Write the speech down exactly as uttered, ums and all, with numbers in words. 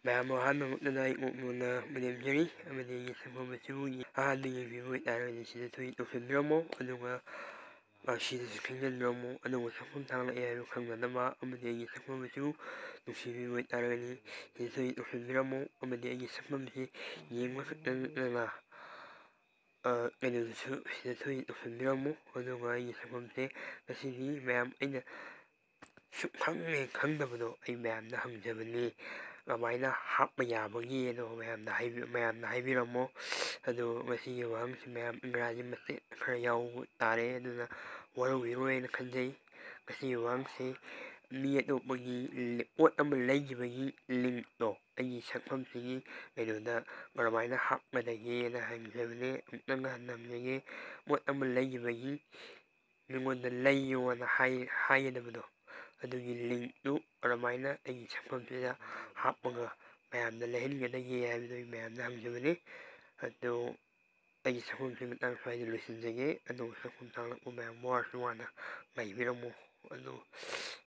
ꯃꯌꯥꯝ ꯑꯍꯥꯟꯕꯃꯛꯇꯗ ꯑꯩ ꯃꯣꯃꯣꯟꯅ ꯃꯅꯦꯝꯖꯔꯤ ꯑꯃꯗꯤ ꯑꯩꯒꯤ ꯁꯛꯐꯝ ꯑꯁꯤꯕꯨ ꯑꯍꯥꯟꯕ ꯌꯦꯡꯕꯤꯕ ꯑꯣꯏꯇꯥꯔꯒꯗꯤ ꯁꯤꯗ ꯊꯣꯏ ꯇꯧꯁꯤꯟꯕꯤꯔꯝꯃꯣ꯫ ꯑꯗꯨꯒ ꯁꯤꯗꯁꯨ ꯈꯪꯖꯤꯟꯕꯤꯔꯝꯃꯣ꯫ ꯑꯅꯧꯕ ꯁꯛꯐꯝ ꯊꯥꯡꯂꯛꯑꯦ ꯍꯥꯏꯕ ꯈꯪꯅꯅꯕ ꯑꯃꯗꯤ ꯑꯩꯒꯤ ꯁꯛꯐꯝ ꯑꯁꯤꯕꯨ ꯅꯨꯡꯁꯤꯕꯤꯕ ꯑꯣꯏꯇꯥꯔꯒꯗꯤ ꯁꯤꯗ ꯊꯣꯏ ꯇꯧꯁꯤꯟꯕꯤꯔꯝꯃꯣ꯫ ꯑꯃꯗꯤ ꯑꯩꯒꯤ ꯁꯛꯐꯝꯁꯤ ꯌꯦꯡꯕ ꯈꯛꯇ ꯅꯠꯇꯅ ꯀꯩꯅꯣꯗꯁꯨ ꯁꯤꯗ ꯊꯣꯏ ꯇꯧꯁꯤꯟꯕꯤꯔꯝꯃꯣ꯫ ꯑꯗꯨꯒ ꯑꯩꯒꯤ ꯁꯛꯐꯝꯁꯦ ꯉꯁꯤꯗꯤ ꯃꯌꯥꯝ ꯑꯩꯅ ꯁꯨꯛꯈꯪ ꯍꯦꯛ ꯈꯪꯗꯕꯗꯣ ꯑꯩ ꯃꯌꯥꯝꯗ ꯍꯪꯖꯕꯅꯤ꯫ ꯀꯃꯥꯏꯅ ꯍꯥꯞꯄ ꯌꯥꯕꯒꯦ ꯑꯗꯣ ꯃꯌꯥꯝꯗ ꯍꯥꯏꯕꯤ-, ꯃꯌꯥꯝꯅ ꯍꯥꯏꯕꯤꯔꯝꯃꯣ꯫ ꯑꯗꯣ ꯉꯁꯤꯒꯤ ꯋꯥꯍꯪꯁꯤ ꯃꯌꯥꯝ ꯏꯪꯒ꯭ꯔꯥꯖꯤ ꯃꯇꯦꯛ ꯈꯔ ꯌꯥꯎꯕ ꯇꯥꯔꯦ, ꯑꯗꯨꯅ ꯋꯥꯔꯧꯕꯤꯔꯣꯏꯅ ꯈꯟꯖꯩ꯫ ꯉꯁꯤꯒꯤ ꯋꯥꯍꯪꯁꯤ ꯃꯤ ꯑꯇꯣꯞꯄꯒꯤ ꯂꯤ-, ꯄꯣꯠ ꯑꯃ ꯂꯩꯈꯤꯕꯒꯤ ꯂꯤꯡꯛꯇꯣ ꯑꯩꯒꯤ ꯁꯛꯐꯝꯁꯤꯒꯤ ꯀꯩꯅꯣꯗ ꯀꯔꯝꯍꯥꯏꯅ ꯍꯥꯞꯀꯗꯒꯦꯅ ꯍꯪꯖꯕꯅꯦ꯫ ꯑꯃꯨꯛꯇꯪꯒ ꯍꯟꯅ ꯍꯪꯖꯒꯦ꯫ ꯄꯣꯠ ꯑꯃ ꯂꯩꯈꯤꯕꯒꯤ ꯃꯤꯉꯣꯟꯗ ꯂꯩꯌꯣꯅ ꯍꯥꯏ-, ꯍꯥꯏꯒꯗꯕꯗꯣ, ꯑꯗꯨꯒꯤ ꯂꯤꯡꯛꯇꯨ ꯑꯗꯨꯃꯥꯏꯅ ꯑꯩꯒꯤ ꯁꯛꯐꯝꯁꯤꯗ ꯍꯥꯞꯄꯒ ꯃꯌꯥꯝꯗ ꯂꯩꯍꯟꯒꯗꯒꯦ ꯍꯥꯏꯕꯗꯨ ꯑꯩ ꯃꯌꯥꯝꯗ ꯍꯪꯖꯕꯅꯤ꯫ ꯑꯗꯨ ꯑꯩꯒꯤ ꯁꯛꯐꯝꯁꯤ ꯃꯇꯥꯡ ꯁ꯭ꯋꯥꯏꯗ ꯂꯣꯏꯁꯤꯟꯖꯒꯦ꯫ ꯑꯗꯨ ꯁꯛꯐꯝ ꯊꯥꯡꯂꯛꯄ ꯃꯌꯥꯝ ꯋꯥꯔꯁꯨ ꯋꯥꯅ ꯉꯥꯏꯕꯤꯔꯝꯃꯨ꯫ ꯑꯗꯨ